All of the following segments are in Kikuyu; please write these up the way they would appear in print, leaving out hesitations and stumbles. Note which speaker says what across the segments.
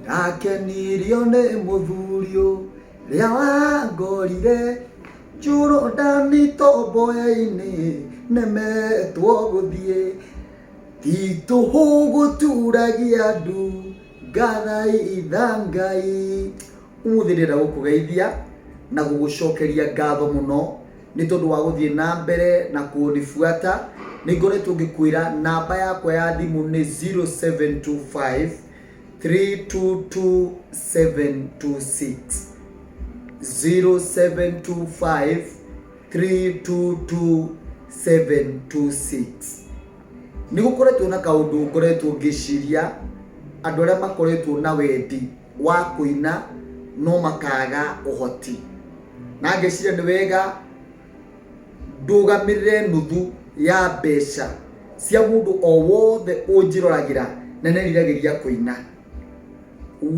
Speaker 1: Ndakenirio nĩ mũthuri ũrĩa wangorire Jorodani tomboya-inĩ nemetwo gũthiĩ. Ti tũhũ gũturagia ndu ngathaitha Ngai. Ũmũthĩ ndĩrenda gũkũgeithia na gũgũcokeria ngatho mũno nĩ tondũ wa gũthiĩ na mbere na kũnibuata. Nĩ ngoretwo ngĩkwĩra namba yakwa ya thimũ nĩ 0725 322 726. 0725 322 726. Nĩ gũkoretwo na kaũndũ ngoretwo ngĩciria andũ arĩa makoretwo na wendi wa kũina no makaga ũhoti, na ngeciria nĩ wega ndũgamĩrĩre nuthu ya mbeca cia mũndũ o wothe ũnjĩroragĩra na nĩeriragĩria kũina.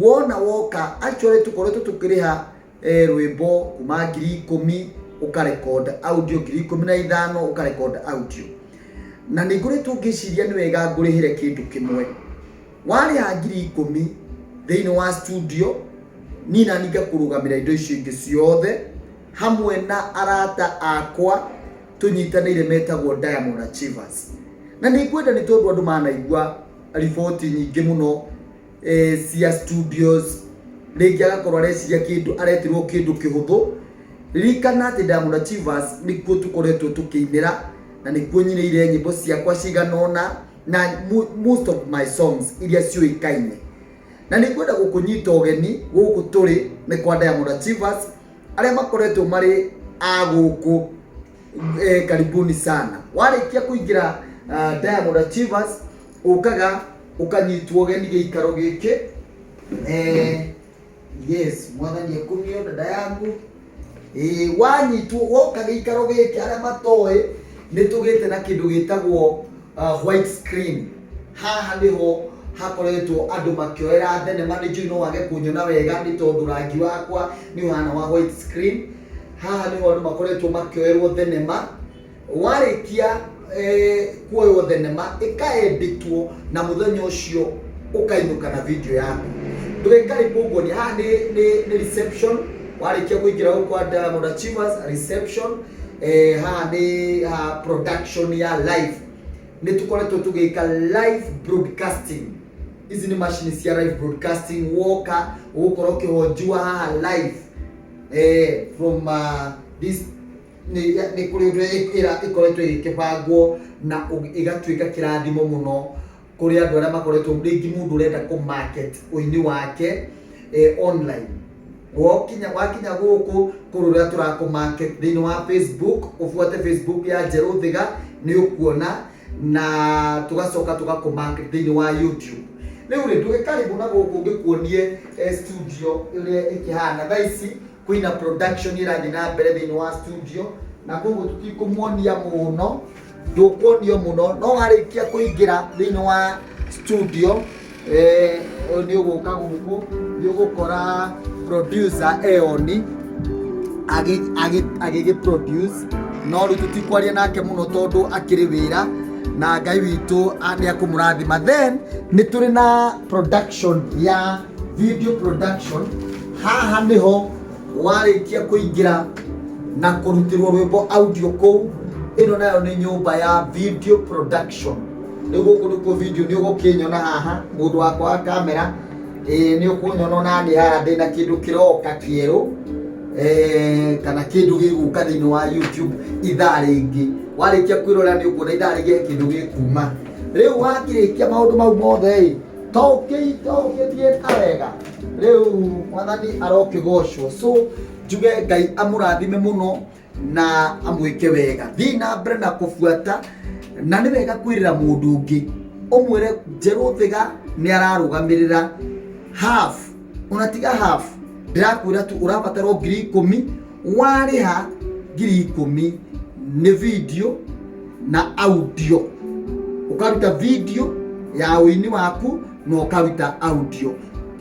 Speaker 1: Wona woka, actually tũkoretwo tũkĩrĩha rwĩmbo kuma 10,000 ũkarecord audio, 15,000 ũkarecord audio, na nĩ ngoretwo ngĩciria nĩ wega ngũrĩhĩre kĩndũ kĩmwe. Warĩha 10,000 thĩinĩ wa studio, niĩ nani ngakũrũgamĩra indo icio ingĩ ciothe hamwe na arata akwa tũnyitanĩire metagwo Diamond Achievers. Na nĩ ngwenda, nĩ tondũ andũ manaigua riboti nyingĩ mũno cia studios, rĩngĩ agakorwo areciria kĩndũ aretirwo kĩndũ kĩhũthũ. Ririkana atĩ Diamond Achievers nĩkuo tũkoretwo tũkĩinĩra na nĩkuo nyinĩire nyĩmbo ciakwa cigana ũna na most of my songs iria ciũĩkaine. Na nĩ ngwenda gũkũnyita ũgeni gũkũ tũrĩ nĩ kwa Diamond Achievers, arĩa makoretwo marĩ a gũkũ, karibuni sana. Warĩkia kũingĩra Diamond Achievers, ũkaga ũkanyitwo ũgeni gĩikaro gĩkĩ. Yes, Mwathani ekumio, dada yangu. Ĩĩ, wanyitwo woka gĩikaro gĩkĩ, arĩa matoĩ, nĩ tũgĩte na kĩndũ gĩtagwo white screen. Haha nĩho hakoretwo andũ makĩoera thenema. Nĩ njũĩ no wage kũnyona wega nĩ tondũ rangi wakwa nĩ ũhana wa white screen. Haha nĩho andũ makoretwo makĩoerwo thenema. Warĩkia kuoywo thenema, ĩkaenditwo na mũthenya ũcio ũkainũka na video yaku. Ndũgĩkarĩbwo ũguo. Nĩ haha nĩ reception. Warĩkia kũingĩra gũkũ kwa Diamond Achievers reception, haha nĩ ha production ya live. Nĩ tũkoretwo tũgĩka live broadcasting. Ici nĩ macini cia live broadcasting. Woka ũgũkorwo ũkĩhonjiwa haha live from this. Nĩ kũrĩ ũndũ ĩkoretwo ĩgĩkĩbangwo na ĩgatuĩka kĩrathimo mũno kũrĩ andũ arĩa makoretwo, rĩngĩ mũndũ ũrenda kũ market ũini wake online. Wakinya gũkũ kũrĩ ũrĩa tũrakũ market thĩinĩ wa Facebook. Ũbuate Facebook ya Njerũ Thiga, nĩ ũkuona, na tũgacoka tũgakũ market thĩinĩ wa YouTube. Rĩu rĩ, ndũgĩkaribũ na gũkũ ngĩkuonie studio ũrĩa ĩkĩhana thaa ici. Kwĩna production ĩrathiĩ na mbere thĩinĩ wa studio, na koguo tũtikũmuonia mũno, ndũkuonio mũno. No warĩkia kũingĩra thĩinĩ wa studio, nĩ ũgũka gũkũ, nĩ ũgũkora producer Eoni agĩgĩ produce, no rĩu tũtikwaria nake mũno tondũ akĩrĩ wĩra, na Ngai witũ nĩ akũmũrathima. Then nĩ tũrĩ na production ya video production. Haha nĩho warĩkia kũingĩra na kũrutĩrwo rwĩmbo audio kũu. Ĩno nayo nĩ nyũmba ya video production. Rĩu gũkũ nĩkuo video. Nĩ ũgũkĩnyona haha, mũndũ wakwa wa kamera, ĩĩ, nĩ ũkũnyona ona niĩ haha ndĩna kĩndũ kĩroka kĩerũ, kana kĩndũ gĩgũka thĩinĩ wa YouTube ithaa rĩngĩ. Warĩkia kwĩrora, nĩ ũkuona ithaa rĩngĩ he kĩndũ gĩkuma. Rĩu wakĩrĩkia maũndũ mau mothe ĩ, to ũkĩthiĩ na wega. Rĩu Mwathani arokĩgocwo. So njuge Ngai amũrathime mũno na amwĩke wega. Thiĩ na mbere na kũbuata, na nĩ wega kwĩrĩra mũndũ ũngĩ, ũmwĩre Njerũ Thiga nĩ ararũgamĩrĩra half, ona tiga half. Ndĩrakwĩra tu ũrabatara o 10,000. Warĩha 10,000 nĩ video na audio, ũkaruta video ya ũini waku na ũkaruta audio.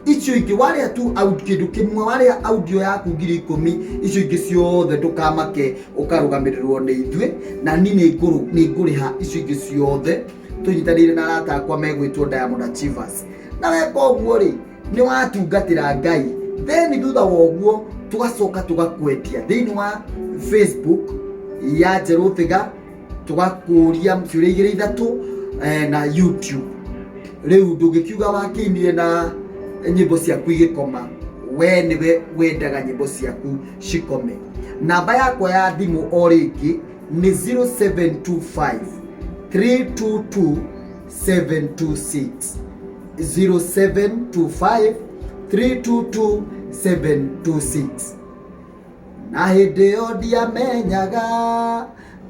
Speaker 1: Icio ingĩ warĩha tu kĩndũ kĩmwe, warĩha audio yaku 10,000, icio ingĩ ciothe ndũkamake, ũkarũgamĩrĩrwo nĩ ithuĩ. Na niĩ nĩ ngũrĩha icio ingĩ ciothe tũnyitanĩire na arata akwa megwĩtwo Diamond Achievers. Na weka ũguo rĩ, Nĩ watungatĩra Ngai, then thutha wa ũguo tũgacoka tũgakwendia thĩinĩ wa Facebook ya Njerũ Thiga, tũgakũria ciũria igĩrĩ ithatũ na YouTube. Rĩu ndũngĩkiuga wakĩinire na nyĩmbo ciaku igĩkoma, we nĩwe wendaga nyĩmbo ciaku cikome. Namba yakwa ya thimũ o rĩngĩ nĩ 0725 322 726, 0725 322 726. Na hĩndĩ ĩyo ndiamenyaga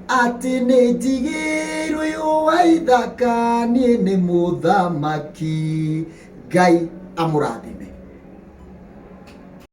Speaker 1: atĩ nĩ njigĩirwo yũa ithaka, niĩ nĩ mũthamaki. Ngai amũrathime.